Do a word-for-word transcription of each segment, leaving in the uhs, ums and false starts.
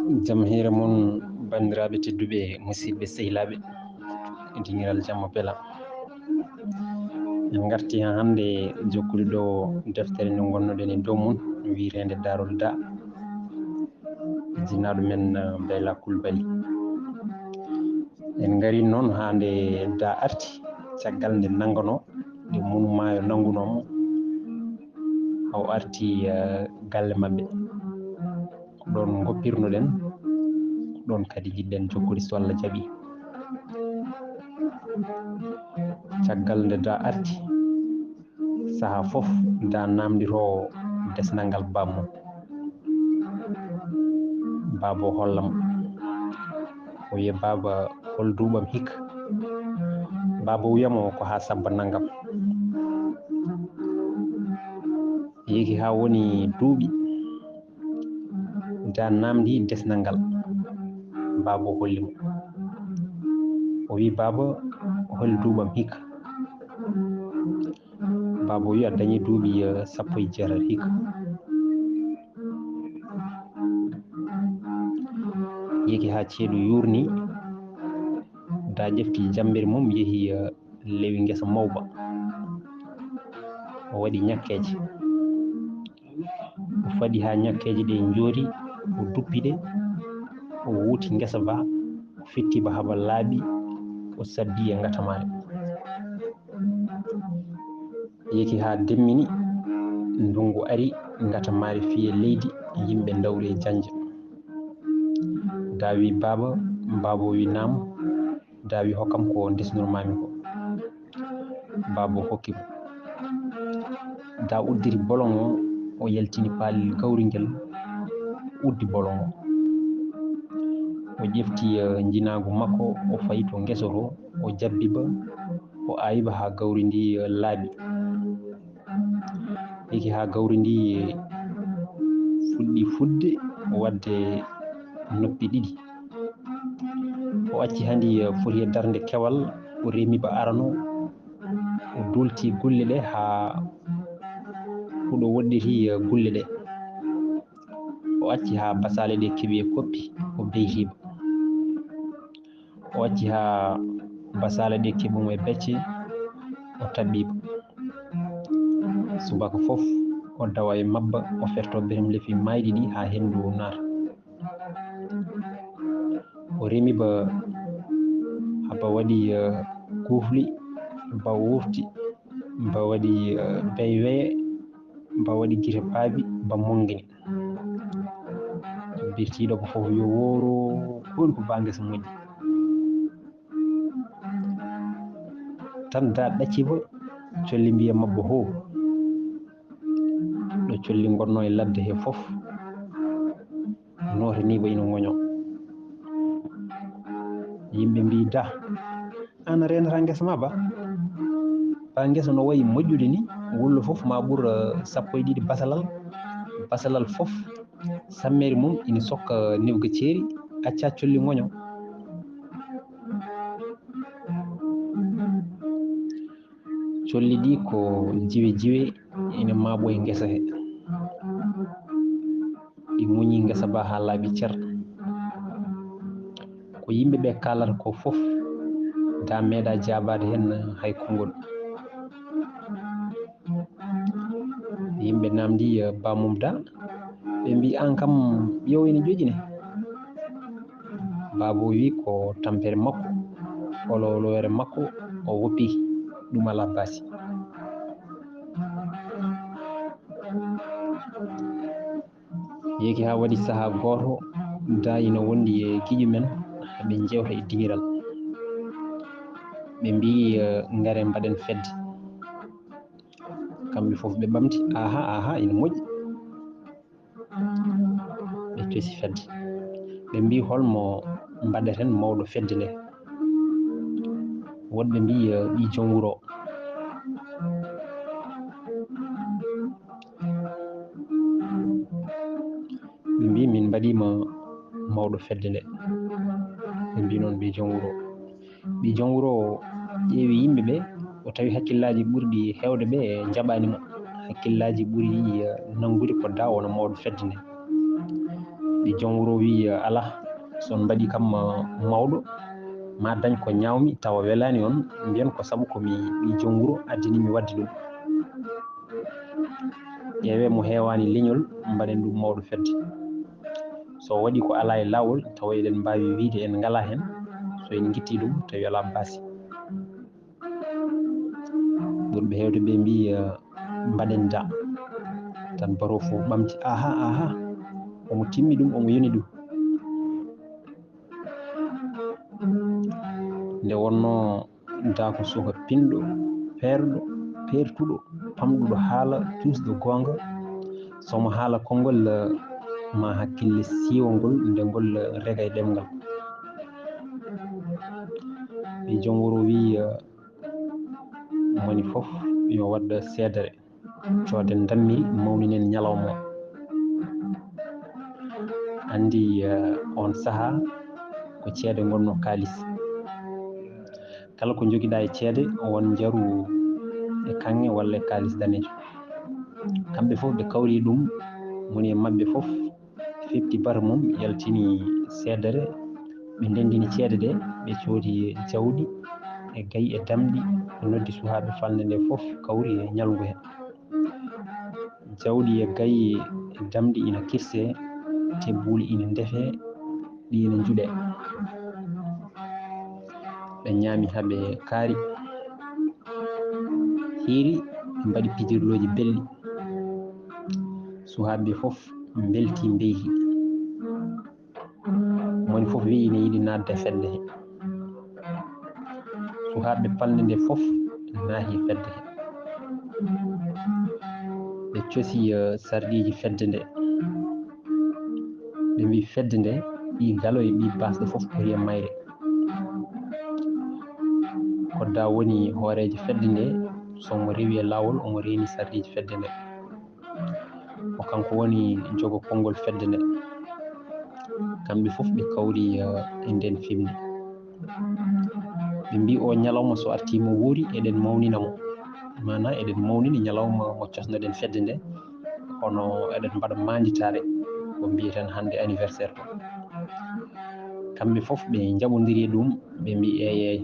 Jam hiire mon, banndiraaɓe tedduɓe, musidɓe sehilaaɓe, e dingiral jamma bela. En ngarti haa hannde jokkude ɗo deftere nde ngonnoɗen e dow mum, wiyeteende Daarol Da, jinnaaɗo men, eh, Bayla Kulbali. En ngari noon haa nde Da arti, caggal nde nannganoo, nde mum maayo nanngunoo mo, o arti, eh, galle maɓɓe. Ko ɗoon ngoppirnoɗen, ko ɗoon kadi njiɗɗen jokkude so Allah jaɓii. Caggal nde Da arti, sahaa fof Da naamnditoo desnal ngal bammum. Baaba o holla mo. O wiya, "Baaba, hol duuɓam hikka?" Baaba o wiya mo, "Ko haa sabba nanngam." Yehi haa woni duuɓi, Da naamndi desnal ngal. Baaba o holli mo. O wiyi, "Baaba, hol duuɓam hikka?" Baaba o wiyi, "A dañii duuɓi, eh, sappo e jeetati hikka." Yehi haa ceeɗu yuurni, Da ƴefti jammbere mum, yehi, eh, lewi ngesa mawba. O waɗi ñakkeeje. O faɗi haa ñakkeeje ɗe njoori, o duppi ɗe, o wuuti ngesa ba, o fitti ba haba laaɓi, o saddi e ngatamaare. Yehi haa demmini, ndunngu ari, ngatamaare fiyi e leydi, yimɓe ndawri e jannja. Da wi, "Baaba," baaba o wi, "Naam." Da wi, "Hokkam ko ndesnormaami ko." Baaba o hokki mo. Da udditi bolon o, o yaltini paalel gawri ngel, uddi bolon o. O ƴefti, eh, njinaagu makko, o fayi to ngesa to, o jabbi ba, o aawi ba haa gawri ndi, eh, laaɓi. Yehi haa gawri ndi fuɗɗi fuɗde waɗde noppi ɗiɗi. O acci haa ndi foti e darnde kewal, o remi ba arano, o duulti gulle ɗe haa huɗo woɗɗiti gulle ɗe. O acci haa basaale ɗe keɓi e koppi, o beyti ba. O acci haa basaale ɗe keɓi mo e becce, o taɓɓi ba. Subaka fof, o dawa e mabba, o ferto berem lefi maayɗi ɗi haa henndu naata. O remi ba, haba waɗi, eh, kuufli, ba wurti, ba waɗi, eh, beyweye, ba waɗi gite baabi, ba monngini. Birtiiɗo ko fof yo wooru, ko woni ko baa ngesa moƴƴi. Tan Da ɗacci ba, colli mbiya mabba hoo. Ɗo colli ngonnoo e ladde he fof, nootanii ba ina ŋoñoo. Yimɓe mbii, "Da, aan a reenataa ngesa ma ba? Ba ngesa no wayi moƴƴude ni, wullo fof ma ɓur, eh, sappo e ɗiɗi basalal. Basalal fof, sammeeri mum ina sokka niwga ceeri, acca colli ŋoñoo." Colli ɗi ko jiwe jiwe, ina maaɓo e ngesa he. Ɗi muñi ngesa ba haa laaɓi cer. Ko yimɓe ɓe kaalata ko fof, Da meeɗa jaabaade heen hay konngol. Yimɓe naamndi, eh, bammum Da, ɓe mbii, "Aan kam, ƴeew ina ƴoƴi ne." Baaba o wii ko tampere makko, olooloore makko, o woppi ɗum alaa baasi. Yehi haa waɗi sahaa gooto, Da ina wondi e giƴo men, ɓe njeewta e dingiral. Ɓe mbii, eh, "Ngare mbaɗen fedde." Kamɓe fof ɓe ɓamti, "Aha, aha, ina moƴƴi." Ɓe tosi fedde. Ɓe mbii, "Hol mo mbaɗeten mawɗo fedde nde?" Woɗɓe mbii, "Eh, ɓii joom wuro o." Ɓe mbii, "Min mbaɗii ma mawɗo fedde nde." Ɓe mbii noon, "Ɓii joom wuro o." Ɓii joom wuro o ƴeewi yimɓe ɓe, o tawi hakkillaaji ɓurɗi heewde ɓe njaɓaani mo. Hakkillaaji ɓuri nanngude ko Da wona mawɗo fedde nde. Ɓii joom wuro wii, "Alaa, so on mbaɗii kam, uh, mawɗo, ma dañ ko ñaawmi tawa welaani on, mbiyen ko sabu ko mi ɓii joom wuro addani mi waɗde ɗum." Ƴeewee mo heewaani leñol, mbaɗen ɗum mawɗo fedde. So waɗii ko alaa e laawol, tawa eɗen mbaawi wiyde en ngalaa heen, so en ngittii ɗum, tawi alaa baasi. Ɓurɓe heewde ɓe mbii, eh, "Mbaɗen da." Tan baroo fof ɓamti, "Aha, aha, omo timmi ɗum, omo yoni ɗum." Nde wonnoo da ko suka pinɗo, peerɗo, peertuɗo, pamɗuɗo haala, tuusɗo goonga. So omo haala konngol, eh, ma hakkille siiwangol nde ngol, eh, rega e ɗemngal. Ɓii joom wuro wii, eh, moni fof yo waɗ seedere, cooden dammiri, mawninen ñalawma o. Anndi, eh, oon sahaa ko ceede ngonnoo kaalis. Kala ko njogiɗaa e ceede, won njaru e kaŋŋe walla e kaalis daneejo. Kamɓe fof ɓe kawri ɗum, moni e maɓɓe fof feɓti batu mum, yaltini seedere. Ɓe ndenndini ceede ɗe, ɓe coodi jawdi e gayi e damɗi, ɓe noddi suhaaɓe falnde nde fof kawri e ñalngu heen. Jawdi e gayi e damɗi ina kirsee, tebbuuli ina ndefee, ɗi ina njuɗee. Ɓe ñaami haa ɓe kaari, hiiri, ɓe mbaɗi pijirlooji belɗi. Suhaaɓe fof mbeltii, mbeyti. Moni fof wii ina yiɗi naatde e fedde he. Suhaaɓe falnde nde fof naati e fedde he. Ɓe cosi, eh, sarɗiiji fedde nde. Ɓe mbii fedde nde, ɓii galo e ɓii baasɗo fof poti e mayre. Kodda woni hooreejo fedde nde, so omo rewi e laawol, omo reeni sarɗiiji fedde nde. Ko kanko woni jogo konngol fedde nde. Kamɓe fof ɓe kawri, eh, e ndeen fimde. Ɓe mbii, "O ñalawma so artii mo wuuri, eɗen mawnina mo." Maanaa eɗen mawnina ñalawma mo cosnoɗen fedde nde, kono eɗen mbaɗa maanditaare ko mbiyeten hannde anniversaire ko. Kamɓe fof ɓe njaɓondiri e ɗum, ɓe mbii, "Eey, eey."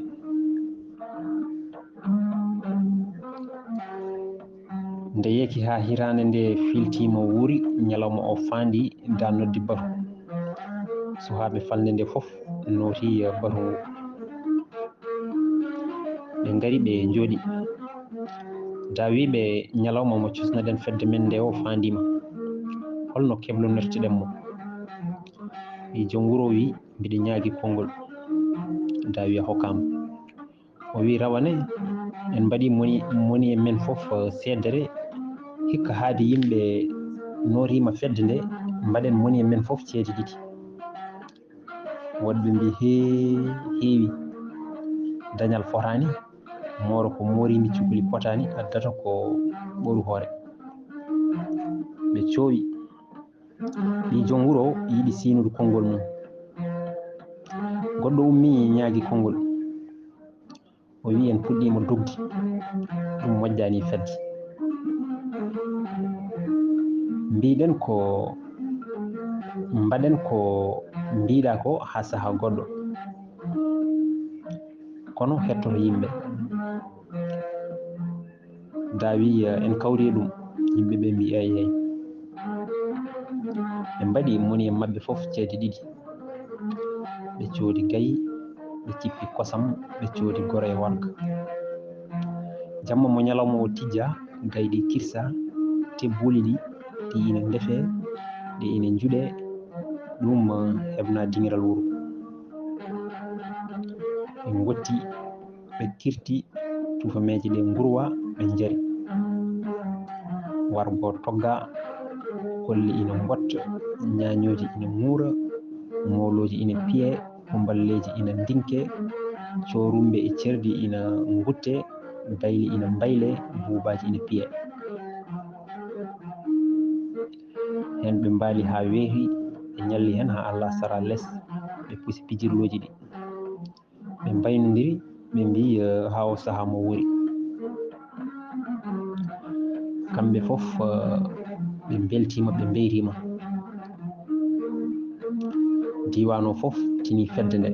Nde yeeki haa hitaande nde filtiima wuuri, ñalawma o faandi, da noddi batu. Suhaaɓe falnde nde fof nooti batu ngu. Ɓe ngari, ɓe njooɗi. Da wii ɓe, "Ñalawma mo cosnoɗen fedde men nde o faandiima. Holno keblonortoɗen mo?" Ɓii joom wuro wii, "Mbiɗa ñaagii konngol." Da wii, "A hokkaama." O wii, "Rawane, en mbaɗii moni, moni e men fof, eh, seedere. Hikka haade yimɓe nootiima fedde nde, mbaɗen moni e men fof ceede ɗiɗi." Woɗɓe mbii, "Hee, heewi. Dañal fotaani, mooro ko mooriindi cukuli potaani, addata ko ɓoru hoore." Ɓe coowi. Ɓii joom wuro o yiɗi siynude konngol mum. Goɗɗo ummii, ñaagi konngol. O wii, "En puɗɗiima dogde. Ɗum moƴƴaani fedde. Mbiɗen ko, mbaɗen ko mbiɗa ko haa sahaa goɗɗo." Kono hettoto yimɓe. Da wii, "En kawri e ɗum." Yimɓe ɓe mbii, "Eey, eey." Ɓe mbaɗi moni e maɓɓe fof ceede ɗiɗi. Ɓe coodi gayi, ɓe cippi kosam, ɓe coodi goro e warga. Jamma mo ñalawma o tijja, gayi ɗi kirsa, tebbuuli ɗi, ɗi ina ndefee, ɗi ina njuɗee, ɗum, eh, heɓna diŋiral wuro. Ɓe ngotti, ɓe kirti, tufameeje ɗe ngurwa, ɓe njari. Wargo togga, kolli ina mbotta, ñaañooji ina ŋuura, moolooji ina piye, kumballeeji ina ndinke, coorumbe e cerdi ina ngutte, bayli ina mbayle, buubaaji ina piye. Heen ɓe mbaali haa weeti, ɓe ñalli heen haa Allah sara les, ɓe pusi pijirlooji ɗi. Ɓe mbaynondiri, ɓe mbii, eh, "Haa o sahaa mo wuuri." Kamɓe fof, eh, ɓe mbeltiima, ɓe mbeyriima. Diiwaan o fof tini fedde nde.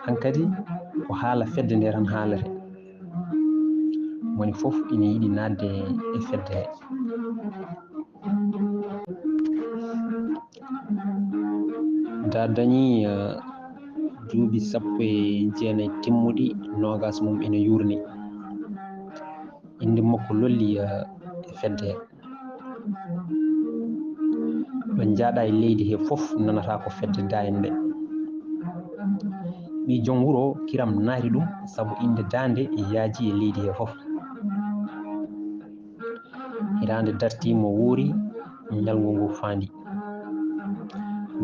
Hankadi ko haala fedde nde tan haalete. Moni fof ina yiɗi naatde e fedde he. Da dañi eh, duuɓi sappo e jeenayi timmuɗi, noogas mum ina yuurni. Innde makko lolli eh, e fedde he. Ɗo njaaɗa e leydi he fof nanata ko fedde daayende. Ɓii joom wuro kiram naati ɗum sabu innde daande yaaji e leydi he fof. Hiraande dartii mo wuuri ñalngu ngu faandi.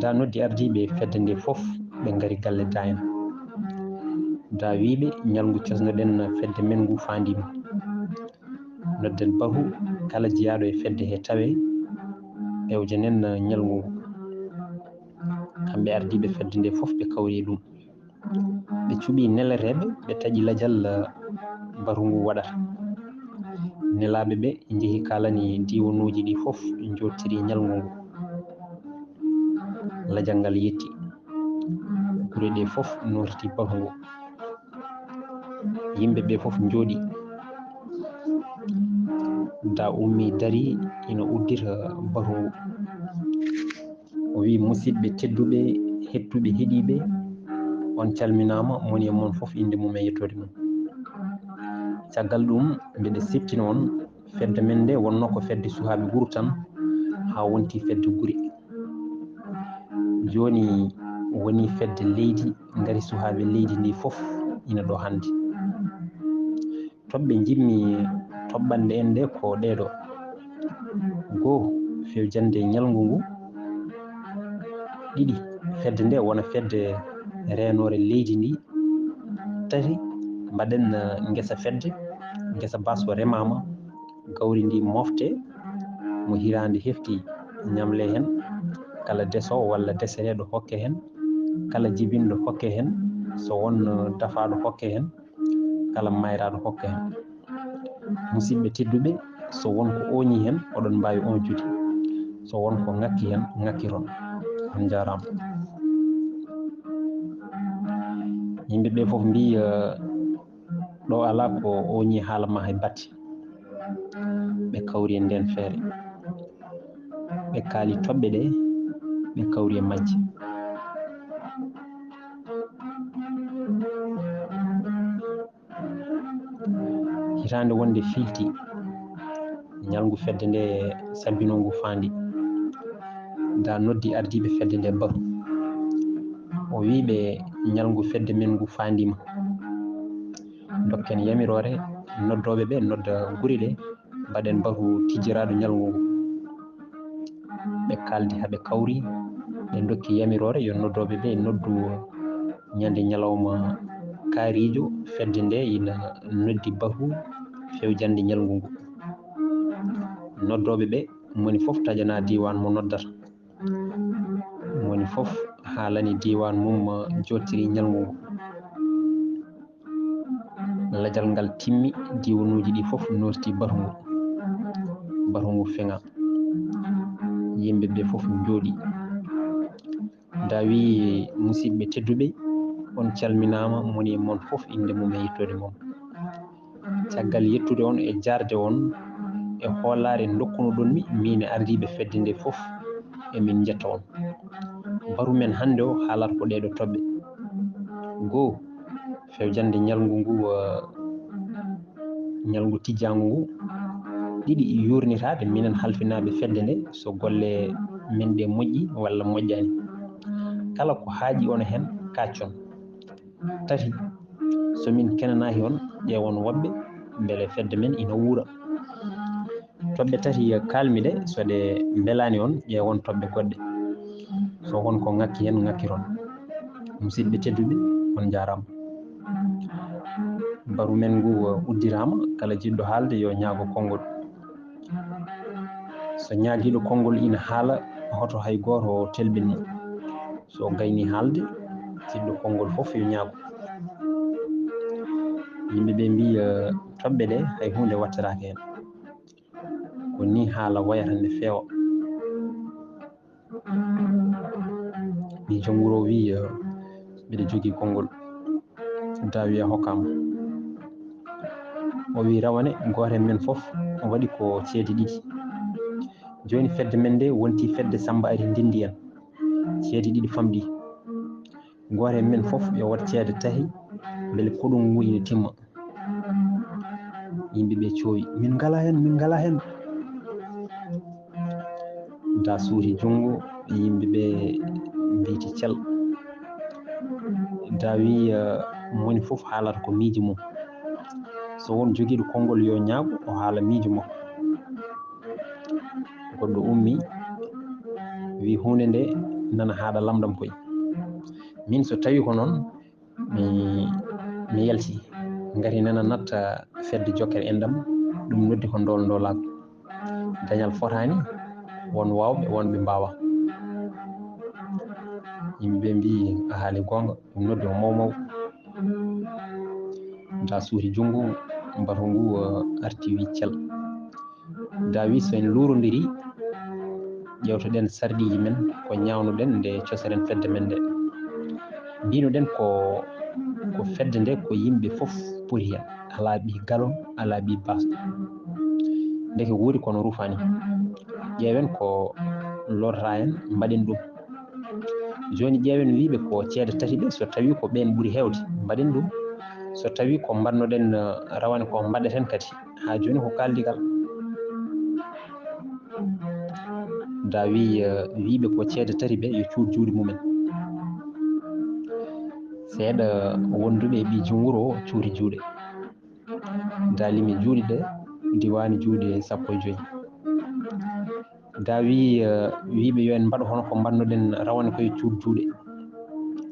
Da noddi ardiiɓe fedde nde fof, ɓe ngari galle daayende. Da wii ɓe, ñalngu cosnoɗen fedde men ngu faandiima. Nodden bahu kala jiyaaɗo e fedde he tawe, ɓewjanen ñalngu ngu. Kamɓe ardiiɓe fedde nde fof ɓe kawri e ɗum. Ɓe cuɓi neleteeɓe, ɓe taƴi lajal eh, bahu ngu waɗata. Nelaaɓe ɓe njehi kaalani diiwanuuji ɗi fof, njottiri ñalngu ngu. Lajal ngal yetti. Gure ɗe fof nootiti bahu ngu. Yimɓe ɓe fof njooɗi. Da ummi dari ina uddita bahu ngu. O wi, musidɓe tedduɓe, hettuɓe, heɗiiɓe, on calminaama, moni e mon fof innde mum e yettoode mum. Caggal ɗum, mbeɗe septina on, fedde men nde wonno ko fedde suhaaɓe wuro tan, haa wonti fedde gure. Jooni woni fedde leydi, ngari suhaaɓe leydi ndi fof ina ɗo hannde. Toɓɓe njimmi toɓɓanɗe en ɗe ko ɗee ɗo. Goo, fewjande ñalngu ngu. Ɗiɗi, fedde nde wona fedde reenoore leydi ndi. Tati, mbaɗen eh, ngesa fedde, ngesa baa so remaama, gawri ndi mofte, mo hiraande hefti ñamle heen, kala deso walla desereeɗo hokke heen, kala jibinɗo hokke heen, so won eh, dafaaɗo hokke heen, kala mayraaɗo hokke heen. Musidɓe tedduɓe, so won ko ooñii heen, oɗon mbaawi ooñjude. So won ko ŋakki heen, ŋakkiron. On njaaraama. Yimɓe ɓe fof mbii, eh, ɗo alaa ko ooñii haala ma hay batte. Ɓe kawri e ndeen feere. Ɓe kaali toɓɓe ɗe, ɓe kawri e majje. Hitaande wonde filti, ñalngu fedde nde sabbinoo ngu faandi. Da noddi ardiiɓe fedde nde bahu. O wii ɓe, ñalngu fedde men ngu faandiima. Ndokken yamiroore noddooɓe ɓe nodda gure ɗe, mbaɗen bahu tijjiraaɗo ñalngu ngu. Ɓe kaaldi haa ɓe kawri, ɓe ndokki yamiroore yo noddooɓe ɓe noddu ñande ñalawma kaariijo. Fedde nde ina noddi bahu fewjande ñalngu ngu. Noddooɓe ɓe, moni fof taƴana diiwaan mo noddata. Moni fof haalani diiwaan mum jottiri ñalngu ngu. Lajal ngal timmi, diiwanuuji ɗi fof nooti bahu ngu. Bahu ngu feŋa. Yimɓe ɓe fof njooɗi. Da wii, musidɓe tedduɓe, on calminaama, moni e mon fof innde mum e yettoode mum. Caggal yettude on e jaarde on e hoolaare ndokkunoɗon mi, miin e ardiiɓe fedde nde fof, emin njetta on. Bahu men hannde o haalata ko ɗee ɗoo toɓɓe. Goo, fewjande ñalngu ngu, eh, ñalngu tijjaangu ngu. Ɗiɗi, yuurnitaade minen halfinaaɓe fedde nde, so golle men ɗe moƴƴi walla moƴƴaani. Kala ko haaƴi on heen, kaaccon. Tati, so min kenanaaki on, ƴeewon woɓɓe, mbele fedde men ina wuura. Toɓɓe tati kaalmi ɗe, so ɗe mbelaani on, ƴeewon toɓɓe goɗɗe. So won ko ŋakki heen, ŋakkiron. Musidɓe tedduɓe, on njaaraama. Bahu men ngu uddiraama, kala jiɗɗo haalde yo ñaago konngol. So ñaagiiɗo konngol ina haala, hoto hay gooto telɓin mo. So o gaynii haalde, jiɗɗo konngol fof yo ñaago. Yimɓe ɓe mbii, eh, toɓɓe ɗe, hay huunde wattataake heen. Ko nii haala wayata nde feewa. Jom wuro o wii, eh, mbiɗa jogii konngol. Daawi a hokkaama. O wii rawane, gooto e men fof o waɗi ko ceede ɗiɗi. Jooni fedde men nde wonti fedde Sammba Ari Ndenndi en. Ceede ɗiɗi famɗi. Gooto e men fof yo waɗ ceede tati, mbele koɗungu ngu ina timma. Yimɓe ɓe coowi, "Min ngalaa heen, min ngalaa heen." Da suuti junngo, yimɓe ɓe mbiyti cel. Da wii, eh, moni fof haalata ko miijo mum. So won jogiiɗo konngol yo ñaago, o haala miijo makko. Goɗɗo ummi, wii, "Huunde nde nana haaɗa lamɗam koy. Min so tawi ko noon, mi, mi yalti. Ngati nana natta fedde jokkere enɗam, ɗum noddi ko ndool ndoolaagu. Dañal fotaani, won waawɓe, won ɓe mbaawa." Yimɓe ɓe mbii, "A haali goonga, ɗum noddi ko mawmaw." Da suuti junngo, mbatu ngu, eh, arti wii cel. Da wii, "So en luurondiri, ƴeewtoɗen sarɗiiji men, ko ñaawnuɗen nde cosoren fedde men nde. Mbinoɗen ko, ko fedde nde ko yimɓe fof poti heen, alaa ɓii galo, alaa ɓii baasɗo. Ndeke woodi kono rufaani. Ƴeewen ko lorrata en, mbaɗen ɗum. Jooni ƴeewen wiyɓe ko ceede tati ɓe, so tawii ko ɓeen ɓuri heewde, mbaɗen ɗum. So tawii ko mbaɗnoɗen, eh, rawane ko mbaɗeten kadi. Haa jooni ko kaaldigal." Da wii, eh, wiyɓe ko ceede tati ɓe, yo cuut juuɗe mumen. Seeɗa wonduɓe e ɓii jom wuro o cuuti juuɗe. Da limi juuɗe ɗe, diwaani juuɗe sappo e joy. Da wii, eh, wiyɓe yo en mbaɗ hono ko mbaɗnoɗen rawane koye cuut juuɗe.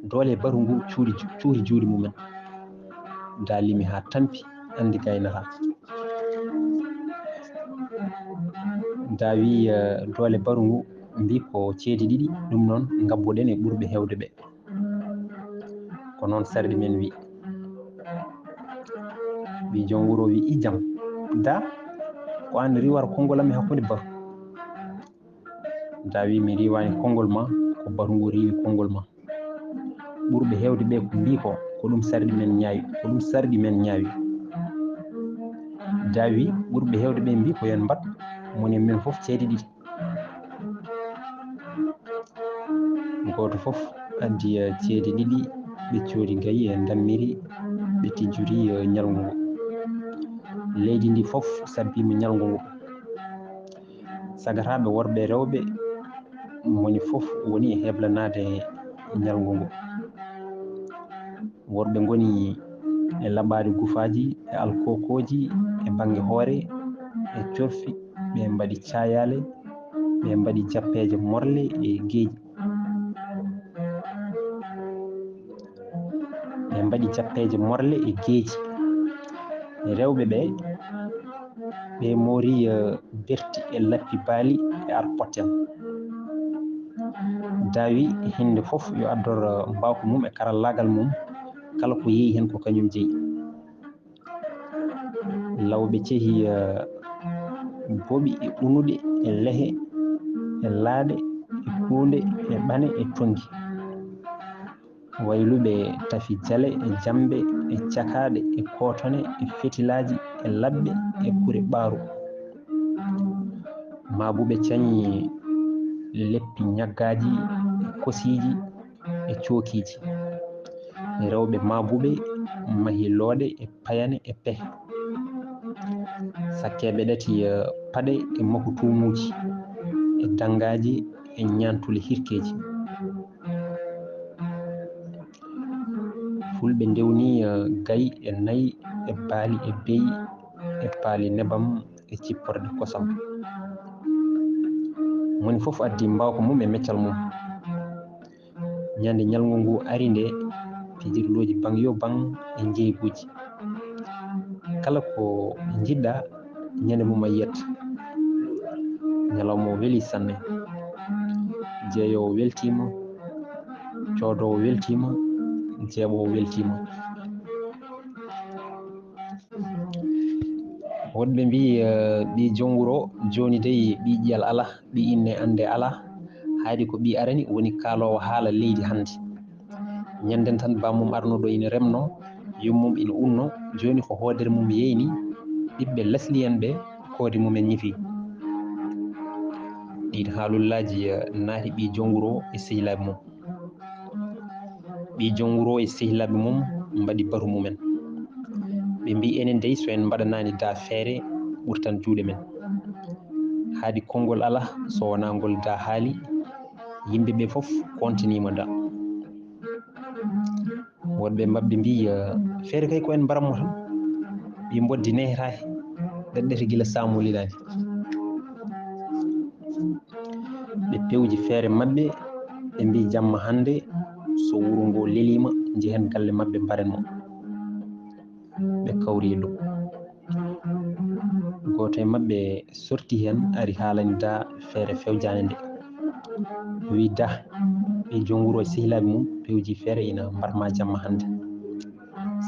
Doole baru ngu cuuti ju-, cuuti juuɗe mumen. Da limi haa tampi, anndi gaynata. Da wii, eh, doole baru ngu mbii ko ceede ɗiɗi, ɗum noon ngabboɗen e ɓurɓe heewde ɓe. Ko noon sarɗi men wii. Ɓii jom wuro wii, "Ijam, da, ko aan riiwata konngol am e hakkunde baru." Da wii, "Mi riiwaani konngol ma, ko baru ngu riiwi konngol ma. Ɓurɓe heewde ɓe ko mbii ko, ko ɗum sarɗi men ñaawi, ko ɗum sarɗi men ñaawi." Da wii, "Ɓurɓe heewde ɓe mbii ko yo en mbaɗ, moni men fof ceede ɗiɗi." Gooto fof addi, eh, ceede ɗiɗi, ɓe coodi gayi e ndammiri, ɓe tijjori, eh, ñalngu ngu. Leydi ndi fof sabbiima ñalngu ngu. Sagataaɓe worɓe e rewɓe, moni fof woni e heblanaade ñalngu ngu. Worɓe ngoni e laɓaade gufaaji, e alkokooji, e bannge hoore, e corfi, ɓe mbaɗi caayaale, ɓe mbaɗi jappeeje morle e geeji. Ɓe mbaɗi jappeeje morle e geeji. Rewɓe ɓe, ɓe moori, eh, berti e lappi baali e arpotten. Da wii hinde fof yo addor, eh, mbawka mum e karallaagal mum, kala ko yeeyi heen ko kañum jeyi. Lawɓe cehi, eh, boɓi e unuɗe e lehe e laaɗe e kuunde e ɓane e tonngi. Wayluɓe tafi jale e jambe e cakaaɗe e kootone e fetilaaji e laɓɓe e kure ɓaaru. Maabuɓe cañi leppi ñaggaaji e kosiiji e cookiiji. Rewɓe maabuɓe mahi looɗe e payane e pehe. Sakkeeɓe ɗati, eh, paɗe e makutuumuuji e danngaaji e ñaantule hirkeeji. Fulɓe ndewni, eh, gayi e nayi e baali e beyi e paali nebam e cipporde kosam. Moni fof addi mbawka mum e meccal mum. Ñande ñalngu ngu ari nde, pijirlooji baŋ yo baŋ e njeeyguuji. Kala ko njiɗɗa, ñande mum a yiyat. Ñalawma o weli sanne. Jeeyoowo weltiima, coodoowo weltiima, jeeɓoowo weltiima. Woɗɓe mbii, eh, ɓii joom wuro, jooni dey ɓii ƴiyal alaa, ɓii inne annde alaa. Haadi ko ɓii arani woni kaaloowo haala leydi hannde. Ñannden tan bammum arnoo ɗo ina remnoo, yummum ina unnoo, jooni ko hoodere mum yeyni, ɓiɓɓe lasli en ɓe koode mumen ñifi. Ɗiin haalullaaji, eh, naati ɓii jom wuro e sehilaaɓe mum. Ɓii jom wuro e sehilaaɓe mum mbaɗi batu mumen. Ɓe mbii, "Enen dey, so en mbaɗanaani da feere, ɓurtan juuɗe men." Haadi konngol alaa so wonaa ngol da haali, yimɓe ɓe fof kontiniima da. Woɗɓe maɓɓe mbii, "Eh, feere kay ko en mbaratmo tan, ɓii mboddi nehetaake, ɗaɗɗete gila saamu lilani." Ɓe pewji feere maɓɓe, ɓe mbii, "Jamma hannde, so wuro ngo leliima, njehen galle maɓɓe, mbaren mo." Ɓe kawri e ɗum. Gooto e maɓɓe sorti heen, ari haalani da feere fewjaande nde. Wi, "Da, ɓii jom wuro e sehilaaɓe mum pewji feere ina mbarma jamma hannde.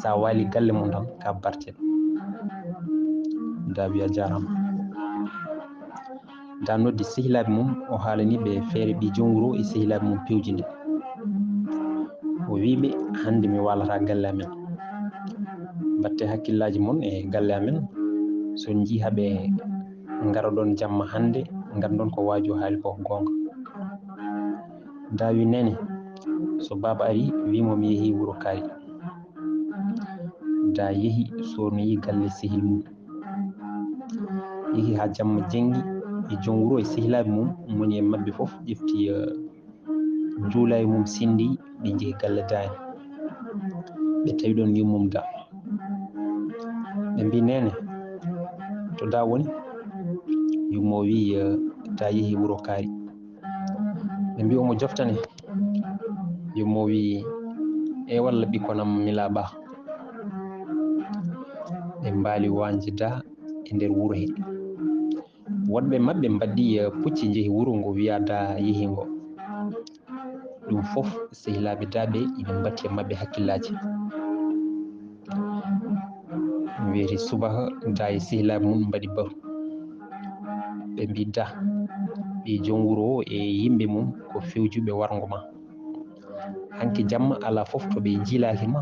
Sa waali galle mum tan, ka barteɗo." Da wi, "A jaaraama." Da noddi sehilaaɓe mum, o haalani ɓe feere ɓii jom wuro e sehilaaɓe mum pewji nde. O wii ɓe, "Hannde mi waalata galle amen. Mbatte hakkillaaji mon e galle amen. So on njii haɓe ngaroɗon jamma hannde, nganndon ko waajo haali ko goonga." Da wi, "Neene, so baaba ari, wii mo mi yehi wuro Kaari." Da yehi, sornoyi galle sehil mum. Yehi haa jamma jenngi, e jom wuro e sehilaaɓe mum, moni e maɓɓe fof ƴefti, eh, njuulaayi mum sinndi, ɓe njehi galle daani. Ɓe tawi ɗon yummum da. Ɓe mbii, "Neene, to da woni?" Yummo wii, eh, "Da yehi wuro Kaari." Ɓe mbii, "Omo joftane." Yummo wii, "E walla ɓikkon am mi laaɓa." Ɓe mbaali wañde da e nder wuro he. Woɗɓe maɓɓe mbaɗi, eh, pucci, njehi wuro ngo wiyaa da yehi ngo. Ɗum fof sehilaaɓe da ɓe ina mbatti e maɓɓe hakkillaaji. Weeti subaka, da e sehilaaɓe mum mbaɗi batu. Ɓe mbii, "Da, ɓii jom wuro o e yimɓe mum ko fewjuɓe warngo ma. Hanki jamma alaa fof to ɓe njiilaaki ma.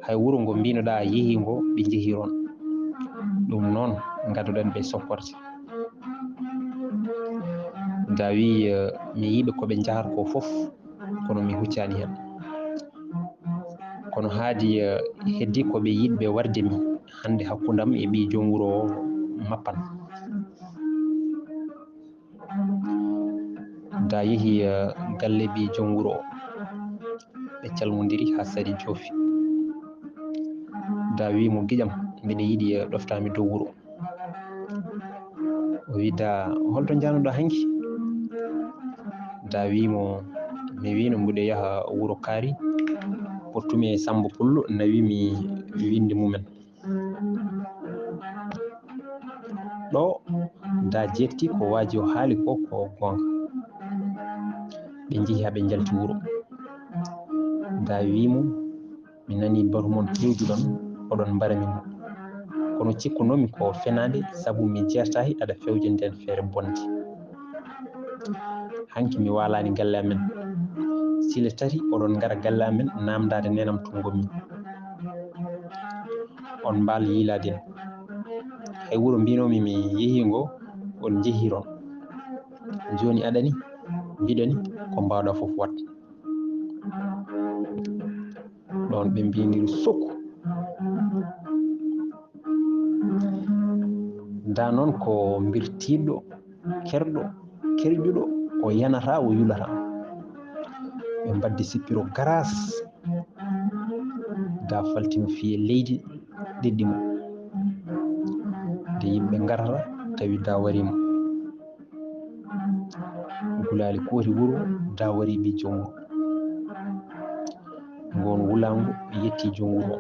Hay wuro ngo mbinoɗaa yehi ngo, ɓe njehi toon. Ɗum noon, ngadoɗen ɓe sopporte." Da wii, eh, "Mi yiɓe ko ɓe njahata ko fof, kono mi huccaani heen. Kono haadi, eh, heddi ko ɓe yiɗɓe warde mi hannde hakkunde am e ɓii jom wuro o mappan." Da yehi, eh, galle ɓii jom wuro o. Ɓe calmondiri haa sari joofi. Da wii mo, "Giƴam, mbiɗa yiɗi, eh, ɗoftaa mi dow wuro." O wii, "Da, holto njaanoɗaa hanki?" Da wii mo, "Mi wiino mbiɗo yaha wuro Kaari, pottumi e Sammba Pullo, nawi mi winnde mumen." Ɗo da jetti ko waaji o haali ko, ko goonga. Ɓe njehi haa ɓe njalti wuro. Da wii mo, "Mi nanii batu mon pewjuɗon, oɗon mbarami mo. Kono cikkunoomi ko fenaande, sabu mi jeertaaki aɗa fewja ndeen feere bonde. Hanki mi waalaani galle amen. Sile tati oɗon ngara galle amen naamndaade neenam to ngonmi. On mbaal yiilaade en. Hay wuro mbinoomi mi yehi ngo, on njehi toon. Jooni aɗani, mbiɗani, ko mbaawɗaa fof waɗ." Ɗoon ɓe mbiniri sukku. Da noon ko mbirtiiɗo, kerɗo, kerƴuɗo, o yanata, o yulata. Ɓe mbaddi sippiro garaas. Da faltino fiye leydi, ɗeɗɗi mo. Nde yimɓe ngarata, tawi da wari mo. Gulaali kooti wuro, da wari ɓii jom wuro. Ngoon wulaango yetti jom wuro.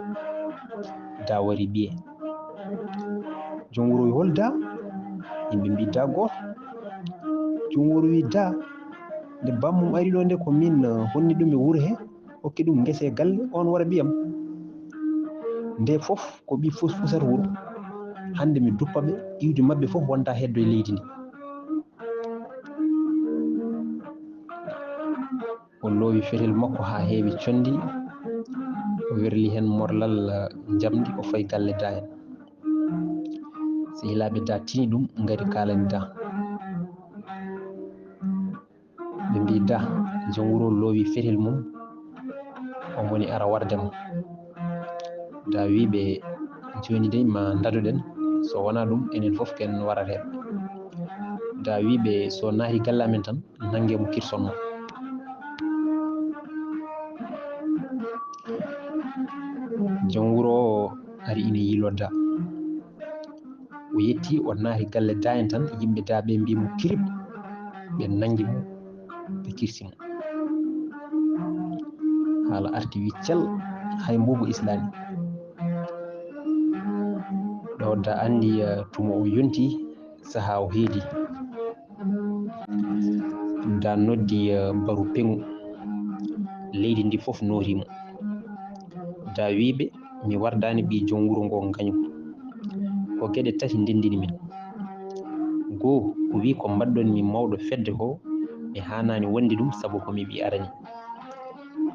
Da wari ɓiye. Jom wuro wi, "Hol da?" Yimɓe mbi, "Da gooto." Jom wuro wi, "Da, nde bammum ari ɗo nde, ko min, eh, honni ɗum e wuro he, hokki ɗum ngese e galle, on wara ɓiyam." Nde fof ko ɓi fus fusata wuro. Hannde mi duppa ɓe, iwdi maɓɓe fof wonta heddo e leydi ndi. Lowi fetel makko haa heewi conndi, o werli heen morlal, eh, njamndi, o fayi galle Da en. Sehilaaɓe Da tini ɗum, ngari kaalani Da. Ɓe mbii, "Da, jom wuro lowi fetel mum, omo woni ara warde mo." Da wii ɓe, "Jooni dey ma ndadoɗen, so wonaa ɗum enen fof ken warateeɓe." Da wii ɓe, "So naati galle amen tan, nannge mo kirson mo." Jom wuro o ari ina yiilo Da. O yetti, o naati galle Da en tan, yimɓe Da ɓe mbii mo kirib, ɓe nanngi mo, ɓe kirsi mo. Haala arti wiccal, hay mbuubu islaani. Ɗo Da anndi, eh, tuma o yonti, sahaa o heedi. Da noddi, eh, baru peŋu. Leydi ndi fof noori mo. Da wii ɓe, "Mi wardaani ɓii jom wuro ngo ngaño. Ko geɗe tati ndenndini min. Goo, o wii ko mbaɗɗon mi mawɗo fedde ko, mi haanaani wonde ɗum sabu ko mi ɓii arani.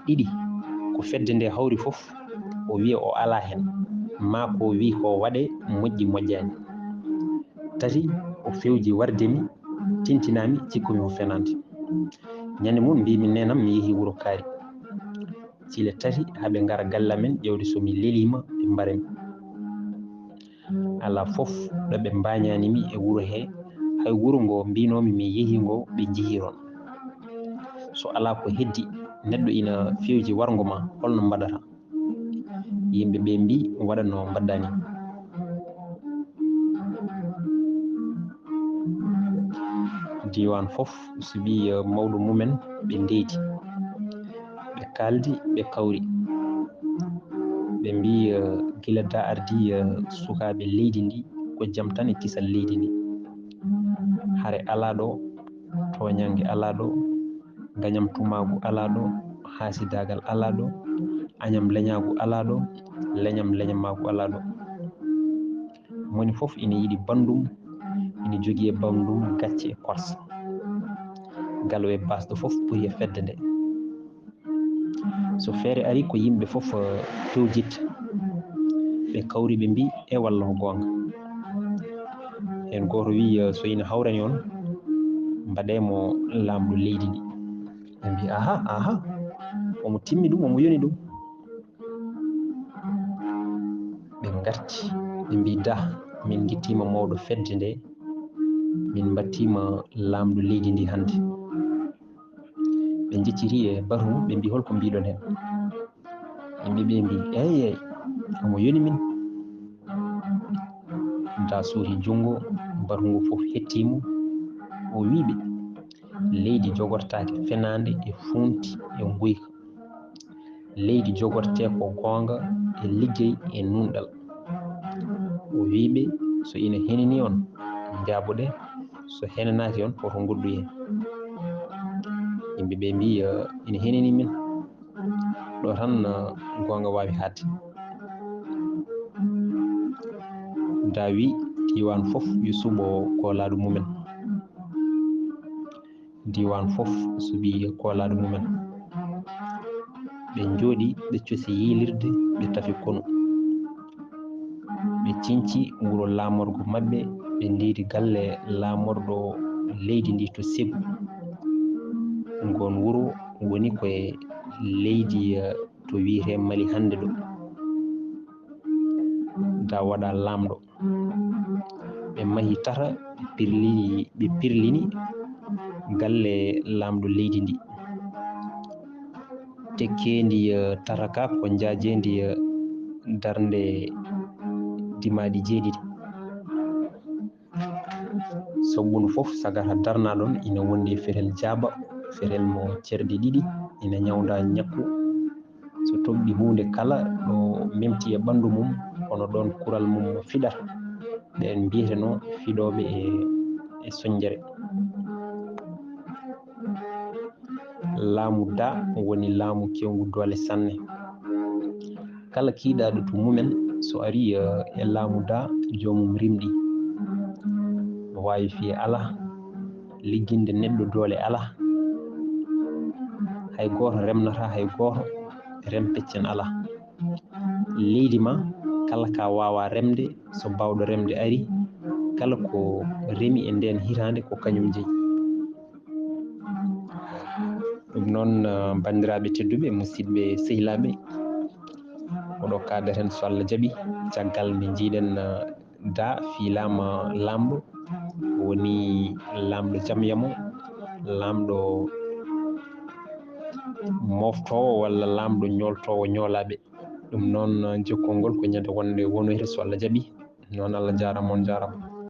Ɗiɗi, ko fedde nde hawri fof, o wiya o alaa heen, maa ko o wii ko waɗe moƴƴi moƴƴaani. Tati, o fewji warde mi, tintinaa mi, cikku mi ko fenaande. Ñande mum mbii mi neenam mi yehi wuro kaari. Cile tati haa ɓe ngara galle amen ƴeewde so mi leliima ɓe mbara mi. Alaa fof ɗo ɓe mbaañaani mi e wuro he, hay wuro ngo mbiinoomi mi yehi ngo ɓe njihii toon. So alaa ko heddi, neɗɗo ina fewji warngo ma, holno mbaɗata?" Yimɓe ɓe mbii, "Waɗa no mbaɗɗa ni." Diiwaan fof suɓii, eh, mawɗo mumen, ɓe ndeydi. Ɓe kaaldi, ɓe kawri. Ɓe mbii, eh, gila Da ardii, eh, sukaaɓe leydi ndi, ko jam tan e kisal leydi ndi. Hare alaa ɗo, tooñannge alaa ɗo, ngañam tumaagu alaa ɗo, haasidaagal alaa ɗo, añam leñaagu alaa ɗo, leñam leñamaagu alaa ɗo. Moni fof ina yiɗi banndum, ina jogii e banndum gacce e korsa. Galo e baasɗo fof ɓuri e fedde nde. So feere ari ko yimɓe fof, eh, pewjit. Ɓe kawri ɓe mbii, "E walla ko goonga?" Heen gooto wii, eh, "So ina hawrani on, mbaɗee mo laamɗo leydi ndi." Ɓe mbii, "Aha, aha, omo timmi ɗum, omo yoni ɗum." Ɓe ngarti, ɓe mbii, "Da, min ngittiima mawɗo fedde nde, min mbattiima laamɗo leydi ndi hannde." Ɓe njecciti e batu ngu, ɓe mbii, "Hol ko mbiiɗon heen?" Yimɓe ɓe mbii, "Eey, eey, omo yoni min." Da suuti junngo, batu ngu fof hetti mo. O wii ɓe, "Leydi jogortaake fenaande e fuunti e nguyka. Leydi jogortee ko goonga e liggey e nuunɗal." O wii ɓe, "So ina henini on, njaaboɗee, so henanaaki on, woto ngoɗɗoyee." Yimɓe ɓe mbii, "Eh, ina henini min. Ɗo tan, eh, goonga waawi haaɗde." Da wii, "Diiwaan fof yo suɓo koolaaɗo mumen." Diiwaan fof suɓii koolaaɗo mumen. Ɓe njooɗii, ɓe cosi yiilirde, ɓe tafi konu. Ɓe ciñci wuro laamorgo maɓɓe, ɓe ndeydi galle laamorɗo leydi ndi to Segu. Ngoon wuro woni ko e leydi, eh, to wiyetee Mali hannde ɗo. Da waɗa laamɗo. Ɓe mahi tata, ɓe pirlini, ɓe pirlini galle laamɗo leydi ndi. Tekkeendi, eh, tata ka ko njaajeendi, eh, darnde dimaaɗi jeeɗiɗi. Soɓɓundu fof sagata darna ɗon ina wondi e fetel jaaba, fetel mo cerɗe ɗiɗi, ina ñawnda ñakku. So toɓɓi huunde kala ɗo memti e ɓanndu mum, hono ɗoon kural mum no fiɗata, ɓeen mbiyetenoo fiɗooɓe e, e soñjere. Laamu Da woni laamu kewngu doole sanne. Kala kiiɗaaɗo to mumen, so arii, eh, e laamu Da, joomum rimɗi. No waawi fiye alaa, ligginde neɗɗo doole alaa. Hay gooto remnata hay gooto, rem peccen alaa. Leydi ma, kala ka waawa remde, so baawɗo remde ari, kala ko remi e ndeen hitaande ko kañum jeyi. Ɗum noon, eh, banndiraaɓe tedduɓe, musidɓe sehilaaɓe, ko ɗo kaadaten so Allah jaɓi, caggal nde njiiɗen, eh, da fiilaama laamɗo, woni laamɗo jam yamo, laamɗo moftoowo walla laamɗo ñooltoowo ñoolaaɓe. Ɗum noon, eh, jokkol ngol ko ñande wonde wonoyre so Allah jaɓi. Noon Allah jaaraama, on jaaraama.